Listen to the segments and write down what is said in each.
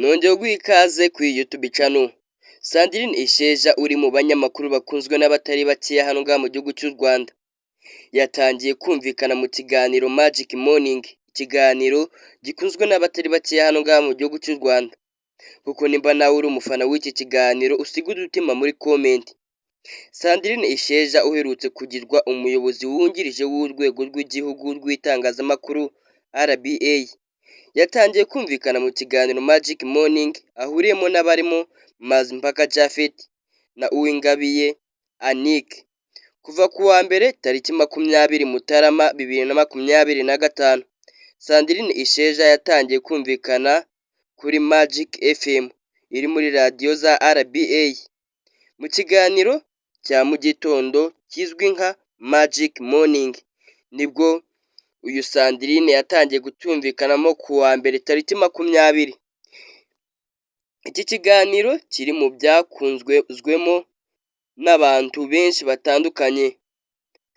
Nongeye guha ikaze kuri YouTube channel. Sandrine Isheja uri mu banyamakuru bakunzwe n'abatari bakeya hano ngaha mu gihugu cy'u Rwanda, yatangiye kumvikana mu kiganiro Magic Morning, ikiganiro gikunzwe n'abatari bakeya hano ngaha mu gihugu cy'u Rwanda. Kuko nimba nawe uri umufana w'iki kiganiro, usige udutima muri comment. Sandrine Isheja uherutse kugirwa umuyobozi wungirije w'urwego rw'igihugu rw'itangazamakuru RBA, yatangiye kumvikana mu kiganiro Magic Morning ahuriyemo n'abarimo Mazimpaka Japhet na Uwingabiye Annick. Kuva ku wa mbere tariki 20 Mutarama 2025, Sandrine Isheja yatangiye kumvikana kuri Magic FM iri muri radiyo za RBA mu kiganiro cya mu gitondo kizwi nka Magic Morning. Nibwo uyu Sandrine yatangiye kucyumvikanamo ku wa mbere tariki 20. Iki kiganiro kiri mu byakunzwemo n'abantu benshi batandukanye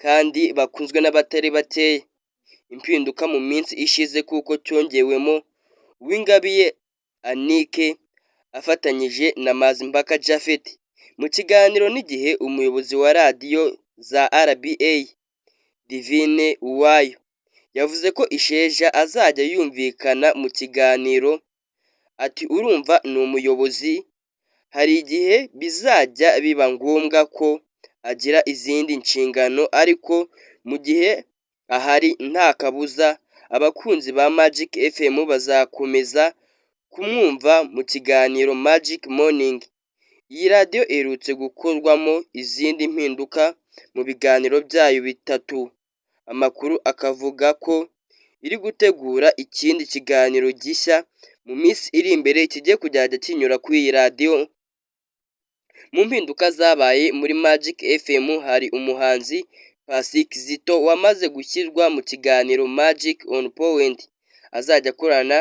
kandi bakunzwe n'abatari bakeya. Impinduka mu minsi ishize kuko cyongewemo Uwingabiye Annick afatanyije na Mazimpaka Japhet. Mu kiganiro n'igihe, umuyobozi wa radiyo za RBA, Divine Uwayo, yavuze ko Isheja azajya yumvikana mu kiganiro. Ati: "Urumva ni umuyobozi, hari igihe bizajya biba ngombwa ko agira izindi nshingano, ariko mu gihe ahari nta kabuza abakunzi ba Magic FM bazakomeza kumwumva mu kiganiro Magic Morning." Iyi radiyo iherutse gukorwamo izindi mpinduka mu biganiro byayo bitatu, amakuru akavuga ko iri gutegura ikindi kiganiro gishya mu minsi iri imbere kigiye kuzajya kinyura kuri iyi radiyo. Mu mpinduka zabaye muri Magic FM hari umuhanzi Passy Kizito wamaze gushyirwa mu kiganiro Magic on Point azajya akorana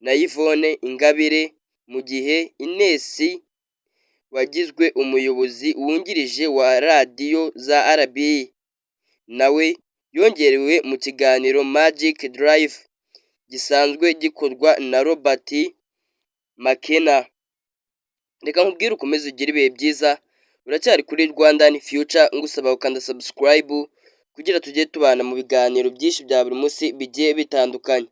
na Yvonne Ingabire, mu gihe Ines wagizwe umuyobozi wungirije wa radiyo za RBA nawe yongerewe mu kiganiro Magic Drive gisanzwe gikorwa na Robert Makena. Reka nkubwire ukomeze ugire ibihe byiza, uracyari kuri Rwandan Future, ngusaba gukanda subscribe kugira tujye tubana mu biganiro byinshi bya buri munsi bigiye bitandukanye.